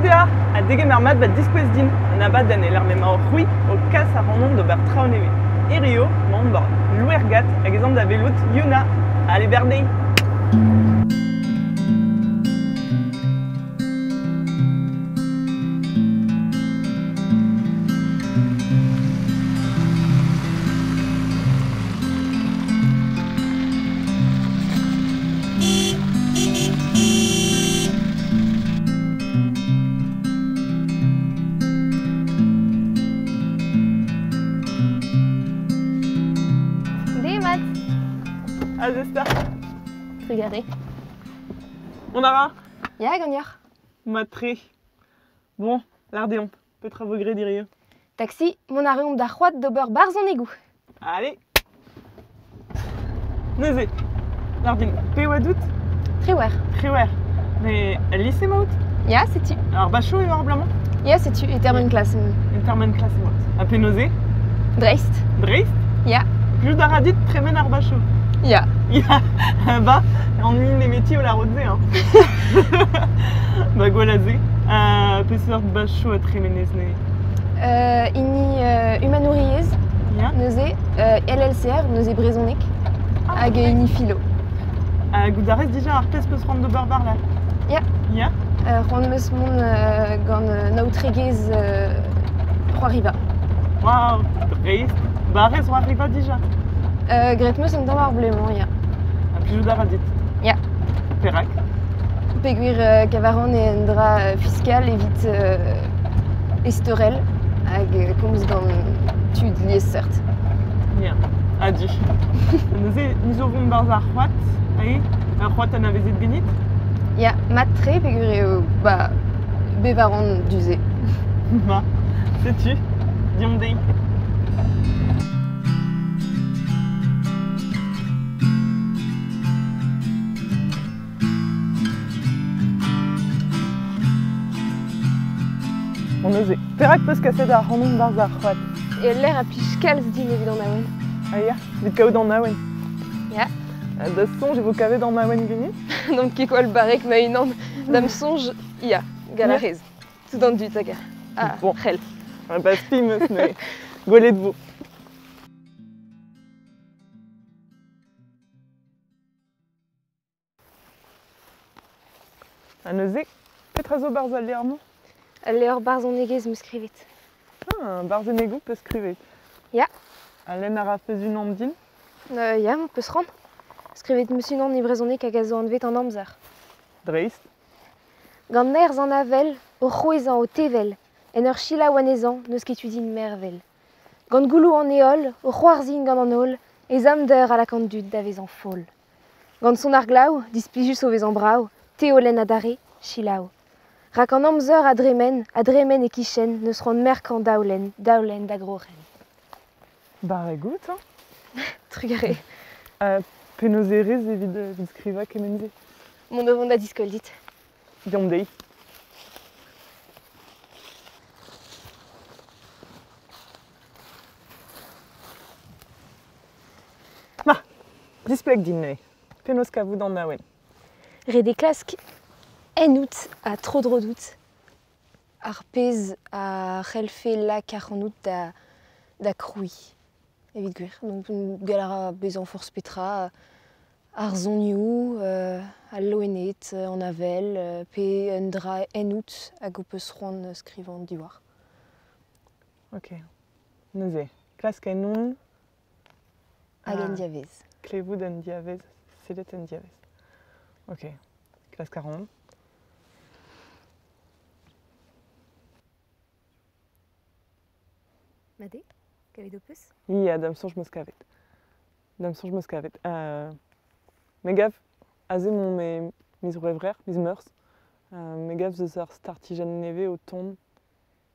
deoc'h ha degemer mat 'ba Diskouez din, un abadenn e-lec'h m'emaoc'h c'hwi o kas ac'hanomp d'ober traoù nevez. Hirio 'maomp 'ba Louergad hag ez an da welout Yuna. Ale berdeiz! Demat. Azez 'ta. Trugarez. Mont a ra? Ya, ganeoc'h. Mat-tre. Bon, lâr deomp, petra 'vo graet hiziv? Taxi, mont a reomp d'ar c'hoad d'ober barzhonegoù. Allez. Neuze, lâr din, pe oad out? Triwec'h. Triwec'h. Mais el lise emaout? Ya, setu. Ar bacho eo ar bloaz-mañ? Ya, setu, e termen klas. E termen klas emaout. Ha penaos eo? Dreist. Dreist? Ya. Plijout a ra dit tremen ar bacho? Ya. Ya, ba, an hini nemeti o lârout se, hein. Ba gwell a se. Peseurt bacho a tremenez neuze? Hini humanouriezh, Ya. neuze LLCR, neuze brezhoneg, hag hini philo. Ha goût a rez dija ar pezh 'peus c'hoant d'ober war-lerc'h? Ya. Ya? C'hoant 'm eus mont gant un aotregezh c'hoariva. Waouh, dreist. Barrez c'hoariva dija? Graet 'm eus un tamm ar blez-mañ, ya. Ha plijout a ra dit? Ya. Perak? Peogwir kavaran eo un dra fiskal evit ezteurel hag komz gant tud liesseurt. Ya, a-du. Neuze, ni zo vont 'barzh ar c'hoad, aze, ur c'hoad anavezet ganit? Ya, mat-tre peogwir eo ba bevañ a ran du-se. Ma, setu, deomp dezhi. Bon neuze, perak 'peus kaset ac'hanon 'barzh ar c'hoad? E lec'h a plij kalz din evit an awen. Ah ya, evit kaout an awen. Ya. Da soñj e vo kavet an awen ganit? N'on ket gwall barrek ma-unan. Da'm soñj, ya, gall a rez. Tout an dud hag a Bon. c'hell. Ba spi 'm eus neuze. Gwelet 'vo. Ha neuze, petra zo 'barzh al levr-mañ? Ul levr barzhonegezh 'm eus skrivet. Ah, barzhonegoù 'peus skrivet? Ya. Ha lenn a rafes unan din? Ya, 'peus c'hoant. Skrivet 'm eus unan e brezhoneg hag a zo anvet An amzer. Dreist. Gant nerzh an avel, o c'hwezhañ, o tevel, en ur selaou anezhañ, n'eus ket tu din mervel. Gant gouloù an heol, o c'hoarzhin gant an holl, ez amder a lak an dud da vezañ foll. Gant son ar glav, displijus o vezañ brav, te o lenn adarre, selaou. Rak an amzer a dremen, a dremen e-kichen, n'eus c'hoant merkañ daolenn, daolenn da groc'hen. Barrek out, hein? Trugarez. Penaos e rez evit, evit skrivañ kement-se? Mont o vont da diskol dit. Deomp dezhi. Ma, displeg din neuze. Penaos kavout an awen? Ret eo klask ennout ha tro-dro d'out ar pezh a c'hellfe lak ac'hanout da, da krouiñ, evit gwir. Donc gall a ra bezañ forzh petra, ar sonioù, al loened, an avel, pe un dra ennout hag ho peus c'hoant skrivañ diwar. Ok. Neuze, klask ennon. Hag en diavez. Klevout en diavez, sellet en diavez. Ok. Klask a ran. Mat eo? Kavet ho peus? Ya, da'm soñj 'm eus kavet. Da'm soñj 'm eus kavet. Me gav aze emaon e miz C'hwevrer, miz Meurzh. Me gav 'z eus ur startijenn nevez o tont.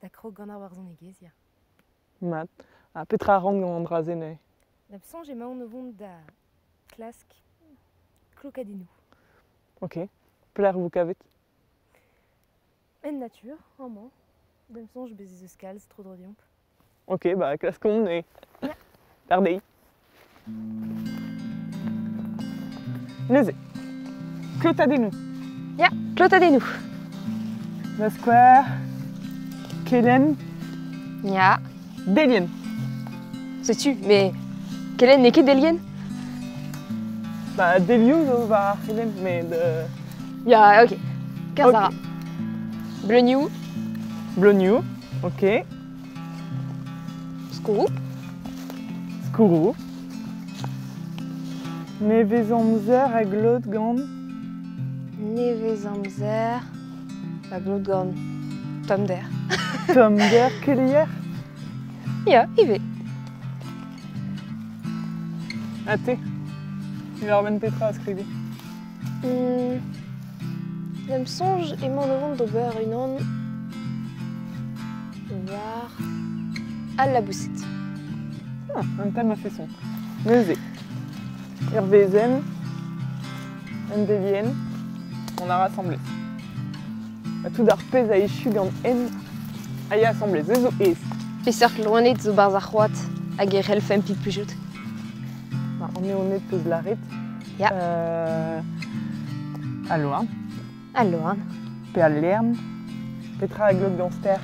Da krog gant ar varzhonegezh, ya. Mat. Ha petra a ran gant an dra-se neuze? Da'm soñj emaon o vont da klask klokadennoù. Ok. Pelec'h 'vo kavet? En natur, amañ. Da'm soñj bez' ez eus kalz tro-dro deomp. Ok, bah klaskomp neuze. D'ar deiz. Neuze, klotadennoù. Ya, klotadennoù. Da skouer, Kelenn. Ya. Delien. Setu, mais Kelenn n'eo ket delien? Ba, delioù zo war ar c'helenn, met... Ya, ok. Kerzh a ra. Bleunioù. Bleunioù, ok. Skourroù. Skourroù. Nevez-amzer a glot gant... Nevez-amzer a glot gant tommder. Tommder keleier? Ya, ivez. Ha te? Diwar-benn petra a skrivi? Da'm soñj emaon o vont d'ober unan war al laboused. Ah, un thème a-feson. Neuze, ur wezenn, un delienn, on a rassemblé. Ha tout ar pezh a echu gant en a ya asambles, se zo aes. Peseurt loened zo 'barzh ar c'hoad hag e c'hellfemp implijout? Ba, an eoned peus lâret. Ya. Al loen. Al loen. Pe al lern. Petra a glot gant ster?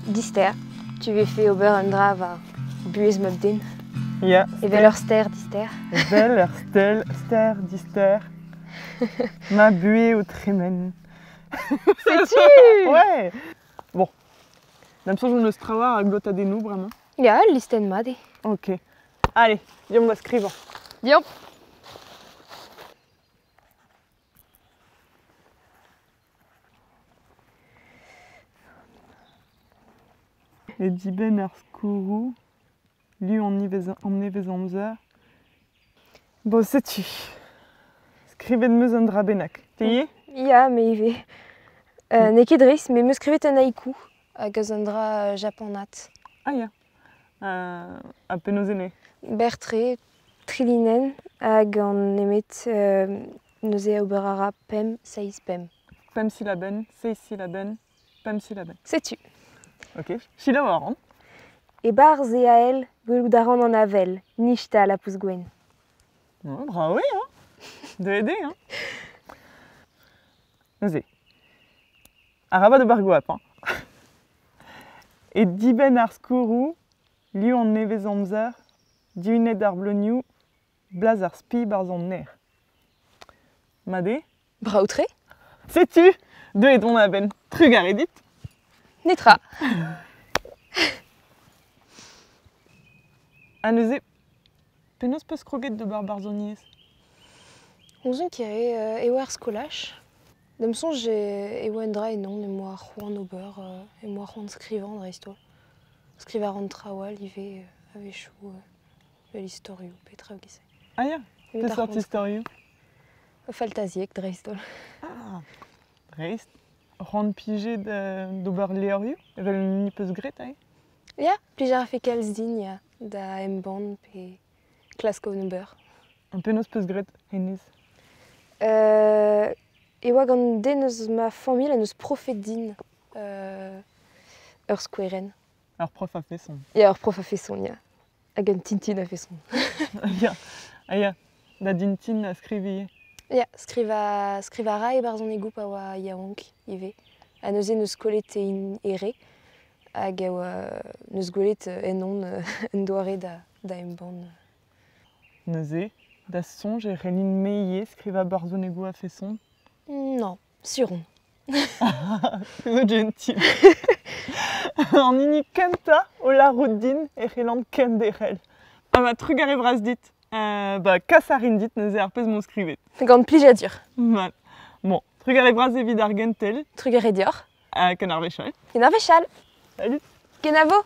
Dister. Tu vefe ober un dra war buhez mab-den. Ya. Evel ur ster dister. Evel ur stel, ster dister. Ma buhez o tremen. Setu! Ouais! Bon. Da'm soñj hon eus trawalc'h a glotadennoù bremañ. Ya, ul listenn mat eo. Ok. Allez, deomp da skrivañ. Deomp! E dibenn ar skourroù, lu an nevez-amzer. Bon, setu. Skrivet 'm eus un dra bennak. Te ivez? Ya, me ivez. N'eo ket dreist, met 'm eus skrivet un haiku hag eus un dra japanat. Ah ya. Ha penaos eo? Berr-tre, tri linenn hag an nemet neuze ober a ra pemp, seizh, pemp. Pemp silabenn, seizh silabenn, pemp silabenn. Setu. Ok, selaou a ran. E-barzh e ael, gwelout a ran an avel, nij 'ta lapous gwenn. Oh, bravo eo, hein? Deuet eo, hein? Neuze, arabat ober goap, hein? E dibenn ar skourroù, liv an nevez-amzer, dihunet ar bleunioù, blaz ar spi 'barzh an aer. Mat eo? Brav-tre. Setu, deuet on a-benn. Trugarez dit. Netra. Ha neuze, penaos 'peus kroget d'ober barzhoniezh? N'ouzon ket eo ar skolaj. Da'm soñj e oa un dra ennon em boa c'hoant ober, em boa c'hoant skrivañ dreist-holl. Skrivañ a ran traoù all ivez a-wechoù, evel istorioù, petra 'giz-se. Ah ya, peseurt istorioù? Faltaziek dreist-holl. Ah, dreist. C'hoant 'pije d'ober levrioù evel ni 'peus graet aze? Ya, plij a rafe kalz din ya, da embann pe klask an ober. Ha penaos 'peus graet hennezh? E oa gant den eus ma familh en deus profet din ur skouerenn. Ur prof a-feson. Ya, ur prof a-feson, ya. Hag un tintin a-feson. Ya, ah ya, da dintin a skriv ivez. Ya, skrivañ skrivañ a rae barzhonegoù pa oa yaouank ivez. Ha neuze 'neus kollet e e re hag e oa 'neus gwelet ennon un doare da da embann. Neuze, da soñj e c'hellin-me ivez skrivañ barzhonegoù a-feson? Non, sur on. Zo gentil. An hini kentañ o lârout din e c'hellan kenderc'hel. Ha ma trugarez vras dit. Ba kas a rin dit neuze ar pezh 'm eus skrivet. Gant plijadur. Mat. Bon, trugarez vras evit ar gentel. Trugarez deoc'h. Ha ken ar wech all. Ken ar wech all. Salut. Kenavo.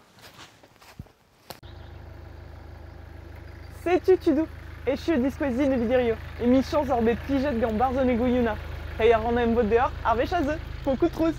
Setu tudoù, echu diskouez din evit hirio. Emichañs oc'h bet plijet gant barzhonegoù Yuna. Reiñ a ran emvod deoc'h ar wech a zeu. Pokoù trouz.